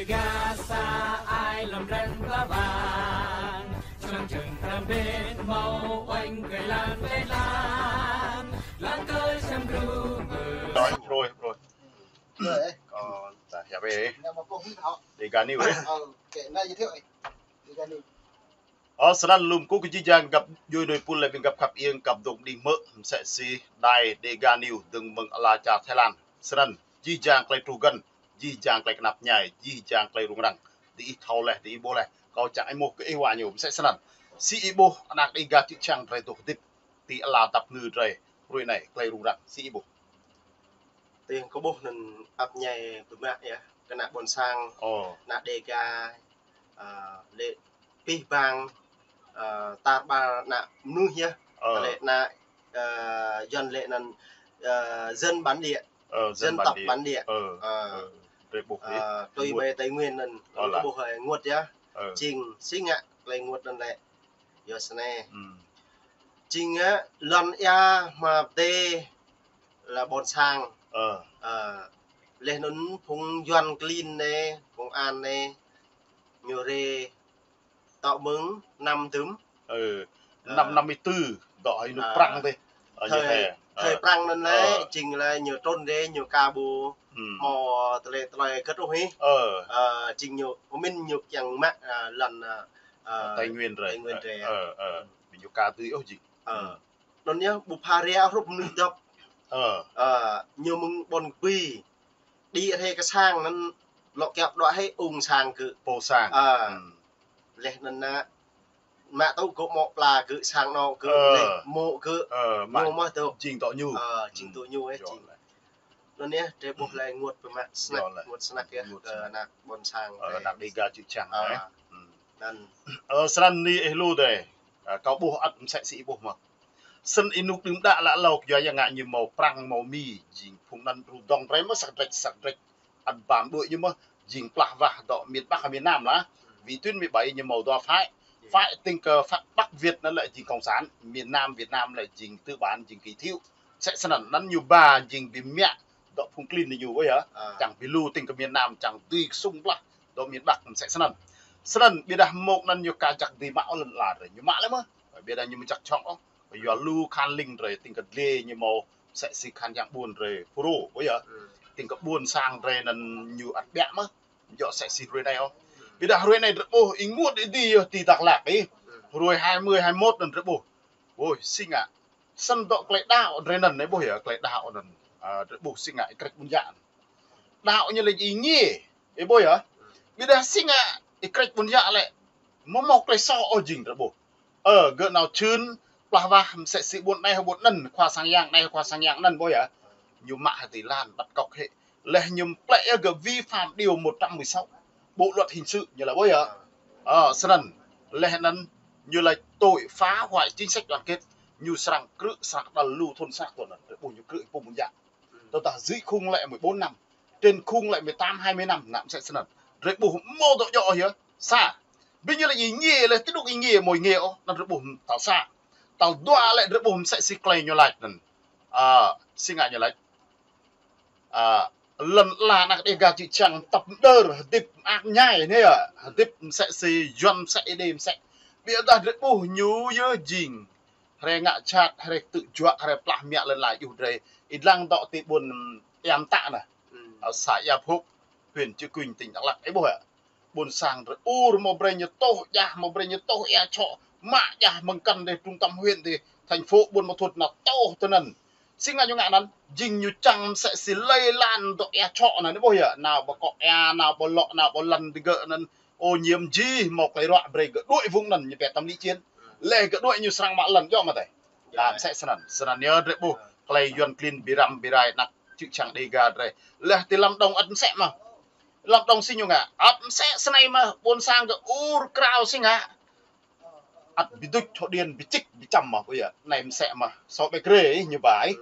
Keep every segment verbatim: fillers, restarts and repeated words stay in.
Gasa ai lăm răng ba bang, săng chăng tam bên mâu oanh kơ lan kơ lan, lan kơ sâm gru mơ. Rồi, rồi, rồi. Rồi, ê. Còn ta hiệp ê. Nè, mà cô không thọ. Đi gà niu ê. Ờ, kệ, nãy giới thiệu ê. Đi gà niu. Ơ, snăn lŭm kơ jih jang găp djuê nuê pul leh ƀing găp khăp iêng găp dôk mđing mơ̆, msĕ si đài Dega News dơ̆ng mơ̆ng ala čar Thái Lan. Snăn jih jang klei truh găn, jih jang klei knap mñai, jih jang klei rŭng răng. Diih thâo leh, diih ƀuh leh. Kâo čiăng êmuh kơ ih wa ñu, msĕ snăn. Si ih ƀuh anak Dega čư̆ čhiăng drei dôk hdĭp ti ala dăp ngư drei, hruê anei klei rŭng răng, si ih ƀuh. Tĭng kơ ƀuh anăn ăp mñai bi mă yơh, kơ anak ƀuôn sang, anak Dega, ơ, lĕ pih bang, ơ, tar ƀar anak mnuih yơh, lĕ anak, ơ, Yuăn lĕ anăn, ơ, dân bản địa, dân tộc bản địa. Ơ, drei ƀuh ơ, tui ƀai Tây Nguyên anăn, kơ ƀuh ênguôt yơh. Jing si ngă klei ênguôt anăn lĕ. Yua snei. Jing ngă lăn ia hma pdê la ƀuôn sang. Ơ, leh anăn phung Yuăn klin anei, công an anei, ñu rê tŏ mơ̆ng năm dŭm. Ơ, năm năm mươi tư, dŏ hei nuk Prăng dih. Ơ, ñu thời, hei. Thời Prăng anăn lĕ, jing lĕ ñu trŭn rê, ñu ka ƀu mâo tơlơi, tơlơi găt ôh hih. Ơ, jing ñu, pơmĭn ñu kiăng mă, ơ, lăn, ơ, Tây Nguyên drei. Tây Nguyên drei. Ơ, ơ, bi ñu ka dưi ôh jing. Ơ. Anăn yơh, ƀu pha ria hrup mnuih dăp. Ơ. Ơ, ñu mơ̆ng ƀuôn Kbui. Đĭ hĕ kơ sang anăn lŏ kiăp đuĕ hĕ ung sang kơ. Pô sang. Ơ. Leh anăn nă, mă tŭ kơ mŏ pla kơ sang anôk kơ leh mô̆ kơ. Ơ, mă ñu mơh tŭ. Jing tŏ ñu. Ơ, jing tŭ ñu, ơ, jing. Anăn yơh, drei ƀuh leh ênguôt bi mă snăk, ênguôt snăk yơh, kơ anak ƀuôn sang. Ơ, anak Dega čư̆ čhiăng, ơ. Anăn. Ơ, snăn ni ih lu dê. Ơ, kâo ƀuh ăt msĕ si ih ƀuh mơh. Snăn ênuk đưm đă lă lâo kyua ya ngă ñu mâo Prăng mâo Mi, jing phung anăn rŭ dŏng drei mơh săk drêč, săk drêč. Ăt bam đuĕ ñu mơh, jing plah wah dŏ miền Bắc, miền Nam lah. Vĩ tuyến mười bảy ñu mâo dua phải. Phải tĭng kơ phải Bắc Việt anăn lĕ jing cộng sản, miền Nam Việt Nam lĕ jing tư bản, jing kỳ thiệu. Msĕ snăn, anăn ñu ba jing bi mă dŏ phung klin ñu ƀuh yơh. Čiăng bi lu tĭng kơ miền Nam, čiăng dưi ksŭng blah dŏ miền Bắc, msĕ snăn. Snăn, ƀiădah mông anăn ñu ka jăk dưi mă ôh lăn ala drei, ñu mă leh mơh. Ƀiădah ñu mjăk čhŏng ôh. Yua lu khan ling drei tĭng kơ dliê ñu mâo msĕ si khan yang ƀuôn drei Phrô, ƀuh yơh. Tĭng kơ ƀuôn sang drei anăn ñu ăt ƀiă mơh. Djŏ msĕ si hruê anei ôh. Ƀiădah hruê anei drei ƀuh ênguôt êdi yơh ti Dak Lak ih. Hruê hai mươi, hai mươi mốt anăn drei ƀuh. Ôi, si ngă. Snăn dŏ klei đăo drei anăn, ih ƀuh yơh, klei đăo anăn. Ơ, drei ƀuh si ngă ih krĕč ƀuôn yă. Đăo ñu lĕ ih ngiê, ih ƀuh yơh. Ƀiădah si ngă ih krĕč ƀuôn yă lĕ, amâo mâo klei soh ôh jing drei ƀuh. Ơ, gơ̆ nao čhưn, plah wah msĕ si ƀuôn anei hŏng ƀuôn anăn, khua sang yang anei, khua sang yang anăn, ƀuh yơh. Ñu mă hĕ ti lan, bắt cóc hĕ. Leh ñu mplĕ yơh gơ̆ vi phạm điều một trăm mười sáu Bộ luật hình sự ñu lač, ƀuh yơh. Ơ, snăn, leh anăn ñu lač tội phá hoại chính sách đoàn kết, ñu srăng krư̆, srăng đăl lu thŭn snăk thŭn anăn, drei ƀuh ñu krư̆ ih pô ƀuôn yă. Tơdah dưới khung lĕ mười bốn năm, trên khung lĕ mười tám, hai mươi năm, nă msĕ snăn. Drei ƀuh mâo dŏ djŏ yơh. Sa. Bi ñu lač ih ngiê leh, ti anôk ih ngiê, mâo ih ngiê ôh, anăn drei ƀuh tal sa. Tal dua lĕ drei ƀuh msĕ si klei ñu lač anăn. Ơ, si ngă ñu lač. Ơ, lăn ala anak Dega čư̆ čhiăng tăp mđơr, hdĭp mơak mñai anei yơh, hdĭp msĕ si Yuăn msĕ Êđê msĕ. Ƀiădah drei ƀuh ñu yơh jing hriê ngă jhat, hriê ktư̆ juă, hriê plah mă lăn ala djuê drei. Ih dlăng dŏ ti ƀuôn Ia Mtă anăn. Ơ, xã Ia Phúc, huyện Chư Kuin, tỉnh Đắk Lắk. Ih ƀuh yơh. Ƀuôn sang drei ur mâo brei ñu tuh, djah mâo brei ñu tuh, ia čhŏ, mă djah mơ̆ng kăn dih, trung tâm huyện dih, thành phố Buôn Ma Thuột nao tuh tinăn. Si ngă ñu ngă anăn, jing ñu čiăng msĕ si lây lan dŏ ia čhŏ anăn, ih ƀuh yơh, nao ƀơ kŏ ia, nao ƀơ lŏ, nao ƀơ lăn digơ̆ anăn, ô nhiễm jih, mâo klei ruă brei gơ̆ đuĕ wung anăn ñu pia tâm lý chiến. Leh gơ̆ đuĕ ñu srăng mă lăn djŏ mă tĕ. Đa msĕ snăn, snăn yơh drei ƀuh, klei Yuăn klin bi răm bi rai anak čư̆ čhiăng Dega drei. Leh ti Lâm Đồng ăt msĕ mơh. Lâm Đồng si ñu ngă, ăt msĕ snei mơh, ƀuôn sang gơ̆ ur krao si ngă. Ăt bi duč thŏ điên, bi čĭk, bi čăm mơh, ƀuh yơh, anei msĕ mơh, sŏ ƀĕ krê, ñu bai.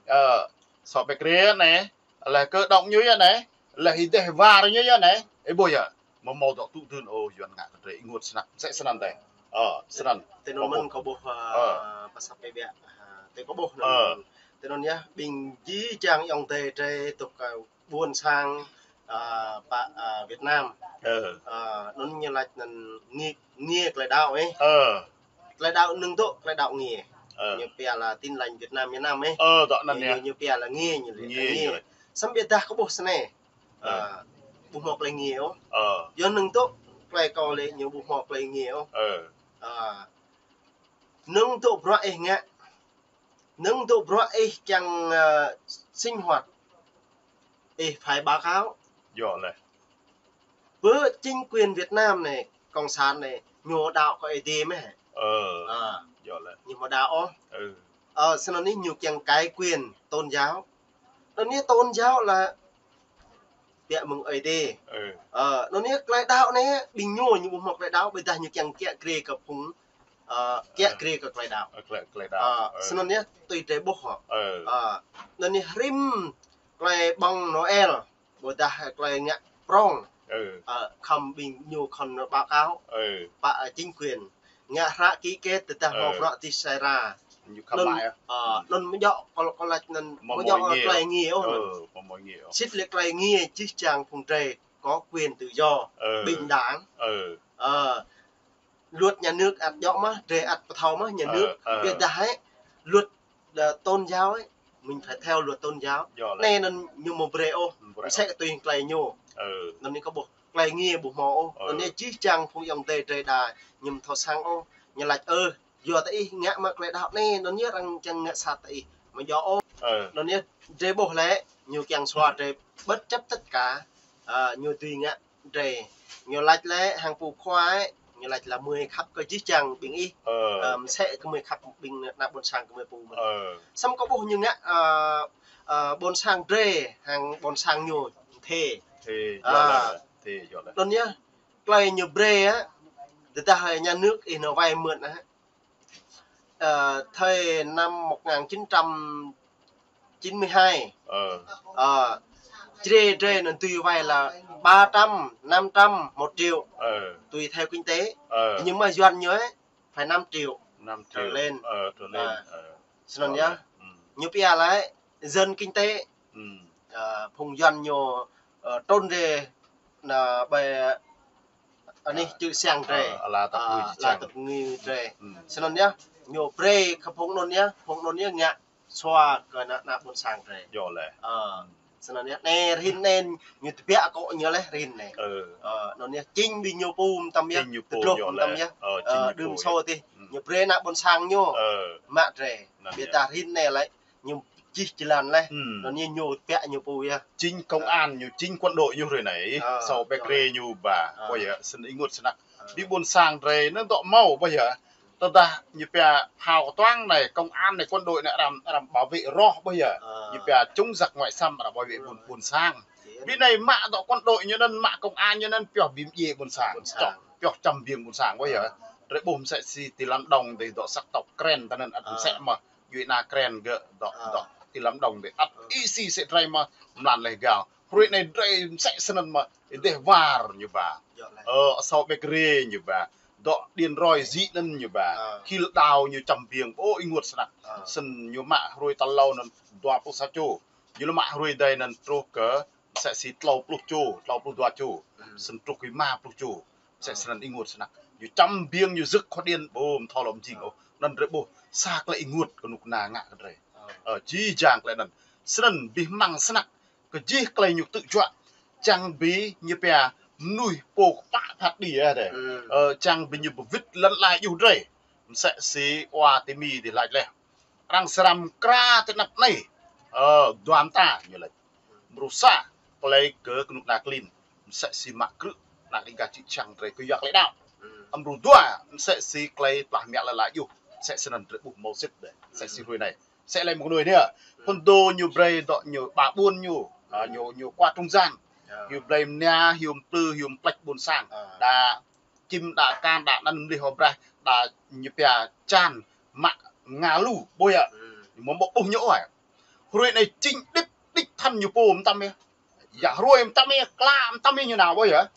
Ơ, sŏ ƀĕ krê anei, leh kơ dŏng ñu yơh anei, leh êdeh war ñu yơh anei, ih ƀuh yơh. Amâo mâo dŏ tŭ dưn ôh, Yuăn ngă kơ drei ênguôt snăk, msĕ snăn tĕ. Ơ, snăn. Ti anăn mơ̆n kâo ƀuh, ơ, pasap ƀiă, ơ, ti kâo ƀuh anăn. Ti anăn yơh, ƀing jih jang ayŏng adei drei dôk, ơ, ƀuôn sang, ơ, pă, ơ, Việt Nam. Ơ. Ơ, anăn ñu lač anăn ngiê, ngiê klei đăo ih. Ơ. Klei đăo nơ̆ng dôk, klei đăo ngiê. Ơ. Ñu pia là Tin Lành Việt Nam miền Nam ih. Ơ, dŏ anăn ñu, ñu pia là ngiê, ñu lač ngiê, ngiê. Samơ̆ ƀiădah kâo ƀuh snei. Ơ. Ơ, ƀu mâo klei ngiê ôh. Ơ. Yua nơ̆ng dôk, klei kâo lĕ ñu ƀu mâo klei ngiê ôh. Ơ. Ơ. Nơ̆ng dôk bruă ih ngă. Nơ̆ng dôk bruă ih čiăng, ơ, sinh hoạt. Ih phải báo cáo. Yơh leh. Bơ chính quyền Việt Nam anei, cộng sản anei, ñu đăo kơ Aê Diê mơh. Ơ. Ơ. Yơh leh. Ñu mâo đăo ôh. Ơ, snăn anei ñu čiăng cai quyền tôn giáo. Anăn anei tôn giáo là biă mơ̆ng Aê Diê. Ơ. Ơ, anăn anei klei đăo anei, ƀing ñu, ñu ƀu mâo klei đăo, ƀiădah ñu čiăng kiă kriê kơ phung, ơ, kiă kriê kơ klei đăo. Ơ, klei, klei đăo. Ơ, snăn anei, tui drei ƀuh hŏ. Ơ. Ơ, anăn anei rĭm klei ƀơ̆ng Noel, ƀôdah klei ngă prŏng. Ơ, khăm ƀing ñu khăm báo cáo. Pă, ơ, chính quyền. Ngă hră ký kết tơdah mâo bruă dih sai ra. Ñu khăm lač. Ơ, anăn mjŏ kâo, kâo lač anăn mjŏ klei ngiê ôh. Sĭt lĕ klei ngiê jih jang phung drei có quyền tự do, bình đẳng. Ơ, luật nhà nước ăt djŏ mơh, drei ăt pơthâo mơh nhà nước. Ƀiădah hĕ, luật, ơ, tôn giáo ấy, mình phải theo luật tôn giáo. Anei anăn ñu mâo brei ôh, msĕ tui klei ñu. Anăn anei kâo ƀuh klei ngiê ƀu mâo ôh. Anăn anei jih jang phung ayŏng adei drei đa, ñu mthâo săng ôh, ñu lač ơ, yua diih ngă mă klei đăo anei, anăn anei arăng čiăng ngă sat diih. Mjŏ ôh. Anăn anei drei ƀuh lĕ, ñu čiăng sua drei bất chấp tất cả, ơ, ñu dưi ngă drei. Ñu lač lĕ hăng pô khua, ñu lač là mười khăp kơ jih jang ƀing ih. Ơ, msĕ kơ mười khăp ƀing ană ƀuôn sang kơ mơi pô mơh. Samơ̆ kâo ƀuh ñu ngă, ơ, ơ, ƀuôn sang drei, hăng ƀuôn sang ñu, thê. Thê, yơh leh, thê, yơh leh. Anăn anei, klei ñu brei á, tơdah nhà nước ih nao vay mượn á, Ờ, thời năm một ngàn chín trăm chín mươi hai. Ờ, drei, drei anăn dưi vay là ba trăm, năm trăm, một triệu. Tùy theo kinh tế. Nhưng mà Yuăn ñu ấy, phải năm triệu trở lên. Snăn yơh. Ñu pia lĕ dân kinh tế. Ờ, phung Yuăn ñu, ờ, trôn drei, anăn ƀai, anih čư̆ siăng drei. Ala tăp ngui drei. Snăn yơh, ñu brei kơ phung anăn yơh, phung anăn yơh ngă sua kơ ană, ană ƀuôn sang drei. Snăn yơh, anei rin anei ñu tơbiă kơ ñu leh rin anei. Anăn yơh, čing bi ñu pum tam yơh, tơdruh tam yơh. Đưm sô tih, ñu brei ană ƀuôn sang ñu mă drei. Ƀiădah rin anei lĕ, ñu jih jơlan leh. Anăn ñu, ñu tơbiă ñu pô yơh. Chính công an ñu, chính quân đội ñu hruê anei. Sâo pĕk rê ñu ba, ƀuh yơh, snăn ênguôt snăk. Bi ƀuôn sang drei anăn dŏ mâo, ƀuh yơh. Tơdah ñu pia phao ktuang anei, công an anei, quân đội anei, arăng, arăng bảo vệ roh, ƀuh yơh. Ñu pia chống giặc ngoại xâm, arăng bảo vệ ƀuôn, ƀuôn sang. Bi anei mă dŏ quân đội ñu anăn, mă công an ñu anăn, pioh bi mdjiê ƀuôn sang. Pioh čăm biêng ƀuôn sang, ƀuh yơh. Drei ƀuh msĕ si ti Lâm Đồng dih dŏ sắc tộc Kren tinăn ăt msĕ mơh. Djuê ana Kren gơ̆ dŏ, dŏ ti Lâm Đồng dih. Ăt isi si drei mơh mlan leh gao. Hruê anei drei msĕ snăn mơh, êdeh war ñu ba. Ơ, asâo pĕk rê ñu ba. Dŏ điên roi jih anăn ñu ba. Khil đao ñu čăm biêng, ơ, ênguôt snăk. Snăn ñu mă hruê tal êlâo anăn dua pluh sa čô. Ñu lŏ mă hruê adei anăn truh kơ msĕ si tlâo pluh čô, tlâo pluh dua čô. Snăn truh kơ êma pluh čô. Msĕ snăn ênguôt snăk. Ñu čăm biêng ñu jơ̆k kho điên, ƀu mthâo lŏ mjing ôh. Anăn drei ƀuh sa klei ênguôt knŭk kna ngă kơ drei. Ơ, jih jang klei anăn. Snăn bi hmăng snăk kơ jih klei ñu ktư̆ juă. Čiăng bi ñu pia mnuih pô kpă phat kđi ah drei. Ơ, čiăng bi ñu bi wĭt lăn ala djuh drei. Msĕ si wa ti Mi dih lač leh. Arăng srăng mkra ti anăp anei. Ơ, dua mta ñu lač. Mrô sa, klei kơ knŭk kna klin. Msĕ si mă krư̆, anăn êgah čư̆ čhiăng drei kơ yua klei đăo. Mrô dua, msĕ si klei plah mă lăn ala djuh. Msĕ snăn drei ƀuh mâo sĭt dih. Msĕ si hruê anei. Msĕ leh mơ̆ng anei. Phŭn dô ñu brei dŏ ñu ba ƀuôn ñu. Ơ, ñu, ñu qua trung gian. Hiu blei mnia, hiu mplư, hiu mplĕč ƀuôn sang. Đa čĭm đa kan đa anăn mlih hŏ braih đa ñu pia čan mă mnga lu, ƀuh yơh. Mâo mâo ƀuh ñu ôh. Hruê anei čĭng đĭt đĭt thăn ñu pô mtam yơh. Ya hruê mtam yơh, kla mtam yơh ñu nao, ƀuh yơh.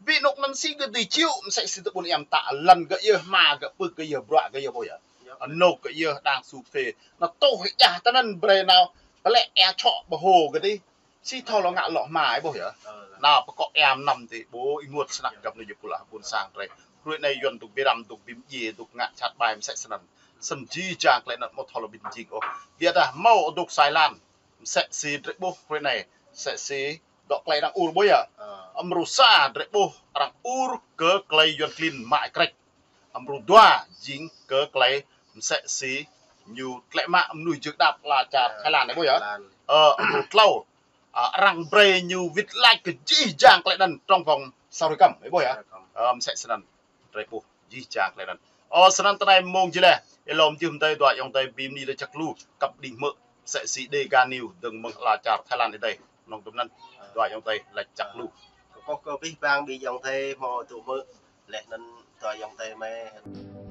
Bi anôk anăn si gơ̆ dưi čiu, msĕ si tơ ƀuôn êa mtă, lăn gơ̆ yơh, hma gơ̆, pưk gơ̆ yơh, bruă gơ̆ yơh, ƀuh yơh. Anôk gơ̆ yơh, đang su phê. Nao tuh êjah tinăn brei nao, plĕ êa čhŏ ƀơhô gơ̆ dih. Si thâo lŏ ngă lŏ hma ih ƀuh yơh. Nao pơkŏ êa mnăm ti ƀuh ênguôt snăk găp anei jih pul ƀuôn sang drei. Hruê anei Yuăn dôk bi răm, dôk bi mdjiê, dôk ngă jhat ƀai msĕ snăn. Snăn jih jang klei anăn amâo thâo lŏ bi mjing ôh. Ƀiădah mâo adôk sa êlan msĕ si drei ƀuh hruê anei, msĕ si dŏ klei arăng ur ƀuh yơh. Mrô sa drei ƀuh arăng ur kơ klei Yuăn klin mă krêč. Mrô dua jing kơ klei msĕ si ñu tlĕ mă mnuih jưk đăp ala čar Thái Lan anei ƀuh yơh. Mrô tlâo, arăng brei ñu wĭt lač kơ jih jang klei anăn trong vòng sa hruê kăm ƀuh yơh. Msĕ snăn drei ƀuh jih jang klei anăn. Ơ, snăn tinei mmông jih leh, êlâo mjưh mdei dua ayŏng adei bi mni lač jăk lu kăp đĭng hmư̆ msĕ si Dega News dơ̆ng mơ̆ng ala čar Thái Lan êdei. Knŏng dŭm anăn dua ayŏng adei lač jăk lu. Kkuh kơ abih bang ƀing ayŏng adei mâo tŭ hmư̆ leh anăn dua ayŏng adei mơh